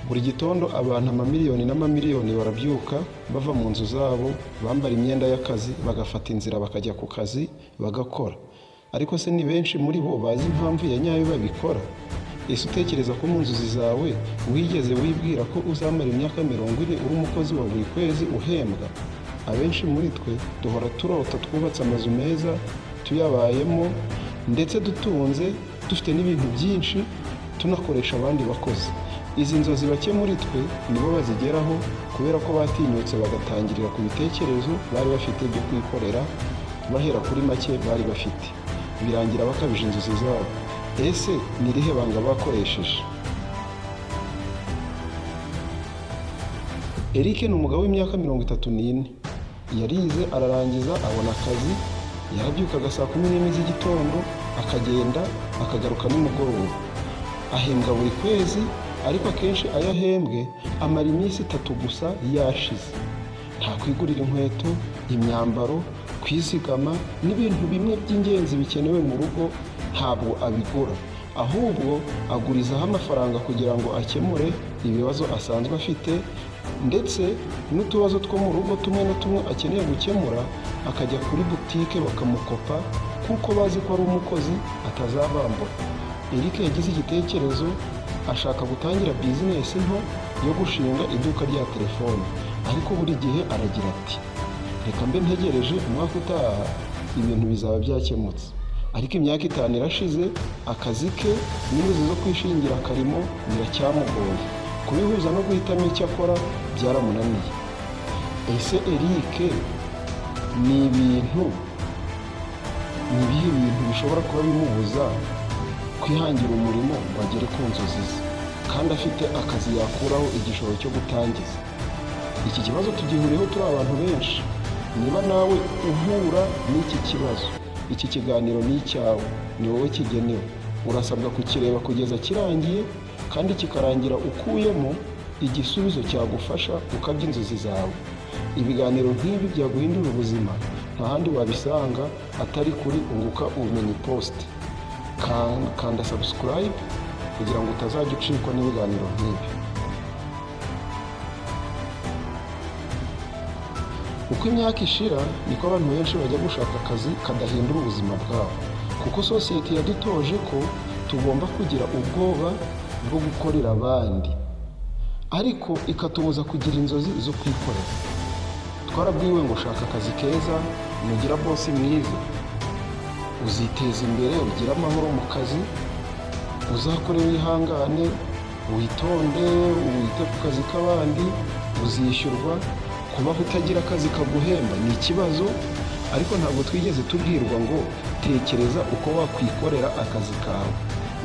Buri gitondo abantu amamiliyoni n'amamiliyoni barabyuka bava mu nzu zabo, bambara imyenda y'akazi, bagafata inzira bakajya ku kazi bagakora. Ariko se ni benshi muri bo bazi impamvu ya nyayo babikora? Ese utekereza ko mu nzozi zawe wigeze wibwira ko uzamara imyaka 40 uri umukozi wa buri kwezi uhembwa? Abenshi muri twe duhora turota twubatse amazu meza, tuyabayemo, ndetse dutunze, dufite n'ibintu byinshi, tunakoresha abandi bakozi. Izi nzozi bake muri twe nibo bazigeraho kubera ko batinyutse bagatangirira ku bitekerezo bari bafite byo kwikorera, bahera kuri make bari bafite, birangira bakabije inzozi zabo. Ese ni irihe banga bakoresheje? Eric ni umugabo w'imyaka 34. Yarize ararangiza abona akazi, yarabyukaga saa 11 z'igitondo akagenda akagaruka nimugoroba. Ahembwa buri kwezi, ariko akenshi ayo ahembwe amara iminsi 3 gusa yashize. Nta kwigurira inkweto, imyambaro, kwizigama n'ibintu bimwe by'ingenzi bikenewe mu rugo ntabwo abigura, ahubwo agurizaho amafaranga kugira ngo akemure ibibazo asanzwe afite, ndetse n'utubazo two mu rugo tumwe na tumwe akeneye gukemura akajya kuri butike bakamukopa kuko bazi ko ari umukozi atazabambura. Eric yagize igitekerezo ashaka gutangira bizinesi nto yo gushinga iduka rya telefone, ariko buri gihe aragira ati reka mbe ntegereje umwaka utaha ibintu bizaba byakemutse. Ariko imyaka 5 irashize, akazi ke n'inzozi zo kwishingira akarimo biracyamugoye. Kubihuza no guhitamo icyo akora byaramunaniye. Ese Eric ni ibihe bintu bishobora kuba bimubuza kwihangira umurimo ngo agere ku nzozi ze, kandi afite akazi yakuraho igishoro cyo gutangiza? Iki kibazo tugihuriyeho turi abantu benshi. Niba nawe uhura n'iki kibazo, iki kiganiro ni icyawe, ni wowe kigenewe. Urasabwa kukireba kugeza kirangiye, kandi kikarangira ukuyemo igisubizo cyagufasha gukabya inzozi zawe. Ibiganiro nk'ibi byaguhindura ubuzima nta handi wabisanga atari kuri Unguka Ubumenyi Post. Kanda subscribe kugira ngo utazajya ucikwa n'ibiganiro nk'ibi. Uko imyaka ishira niko abantu benshi bajya gushaka akazi kadahindura ubuzima bwabo, kuko sosiyete yadutoje ko tugomba kugira ubwoba bwo gukorera abandi, ariko ikatubuza kugira inzozi zo kwikorera. Twarabwiwe ngo shaka akazi keza, nugira bosi mwiza uziteza imbere, ugire amahoro mu kazi, uzakore wihangane, witonde, wite ku kazi k'abandi, uzishyurwa. Kubaho utagira akazi kaguhemba ni ikibazo, ariko ntabwo twigeze tubwirwa ngo tekereza uko wakwikorera akazi kawe,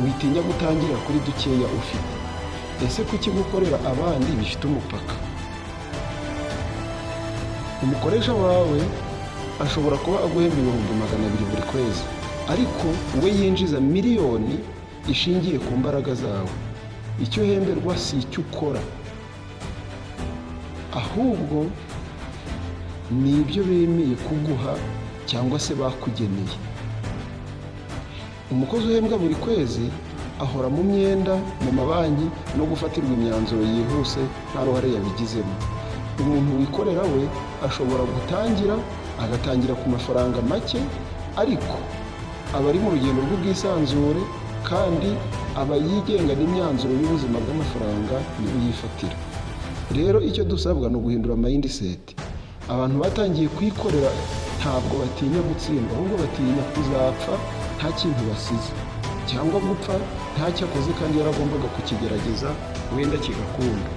witinya gutangira kuri dukeya ufite. Ese kuki gukorera abandi bifite umupaka? Umukoresha wawe ashobora kuba aguhemba 200,000 buri kwezi, ariko we yinjiza miliyoni ishingiye ku mbaraga zawe. Icyo uhemberwa si icyo ukora, ahubwo ni ibyo bemeye kuguha cyangwa se bakugeneye. Umukozi uhembwa buri kwezi ahora mu myenda, mu mabanki no gufatirwa imyanzuro yihuse nta ruhare yabigizemo. Umuntu wikorera we ashobora gutangira agatangira ku mafaranga make, ariko aba ari mu rugendo rw'ubwisanzure kandi aba yigenga n'imyanzuro y'ubuzima bw'amafaranga niwe yifatira. Rero icyo dusabwa ni uguhindura mindset. Abantu batangiye kwikorera ntabwo batinya gutsindwa, ahubwo batinya kuzapfa nta kintu basize, cyangwa gupfa ntacyo akoze kandi yaragombaga kukigerageza wenda kigakunda.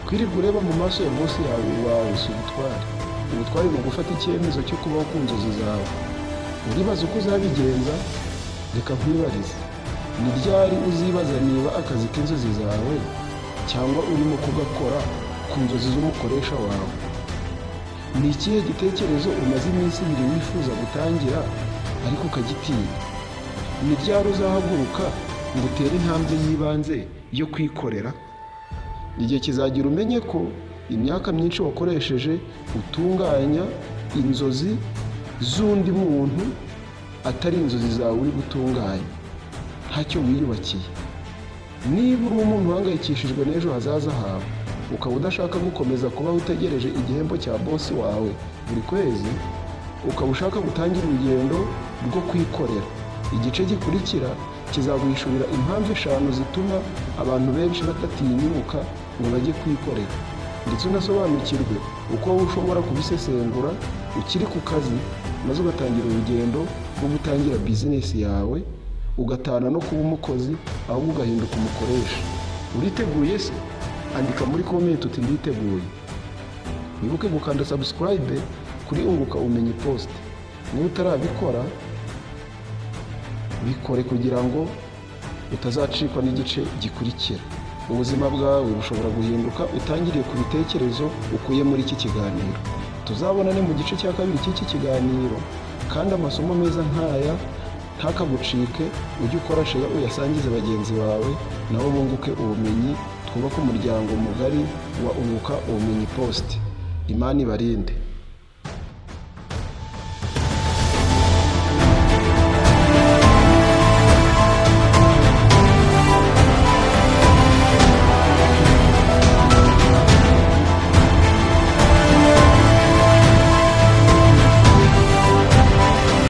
Kwirirwa ureba mu maso ya bosi yawe si ubutwari. Ubutwari ni ugufata icyemezo cyo kubaho ku nzozi zawe. Uribaza uko uzabigenza? Reka nkwibarize. Ni ryari uzibaza niba akazi k'inzozi zawe cyangwa urimo kugakora ku nzozi z'umukoresha wawe? Ni ikihe gitekerezo umaze iminsi 2 wifuza gutangira ariko ukagitinya? Ni ryari uzahaguruka ngo utere intambwe y'ibanze yo kwikorera? Igihe kizagira umenye ko imyaka myinshi wakoresheje utunganya inzozi z'undi muntu atari inzozi zawe uri gutunganya, ntacyo wiyubakiye. Niba uri umuntu uhangayikishijwe n'ejo hazaza hawe, ukaba udashaka gukomeza kubaho utegereje igihembo cya bosi wawe buri kwezi, ukaba ushaka gutangira urugendo rwo kwikorera, igice gikurikira kizaguhishurira impamvu 5 zituma abantu benshi badatinyuka ngo bajye kwikorera, ndetse unasobanukirwe uko wowe ushobora kubisesengura ukiri ku kazi, maze ugatangira urugendo rwo gutangira bizinesi yawe, ugatana no kuba umukozi ahubwo ugahinduka umukoresha. Uriteguye se? Andika muri comment uti nditeguye. Wibuke gukanda subscribe kuri Unguka Ubumenyi Post. Niba utarabikora, bikore kugira ngo utazacikwa n'igice gikurikira. Ubuzima bwawe bushobora guhinduka utangiriye ku bitekerezo ukuye muri iki kiganiro. Tuzabonane mu gice cya 2 cy'iki kiganiro, kandi amasomo meza nk'aya ntakagucike. Ujye ukora share uyasangize bagenzi bawe, nabo bunguke ubumenyi, twubake umuryango mugari wa Unguka Ubumenyi Post. Imana ibarinde.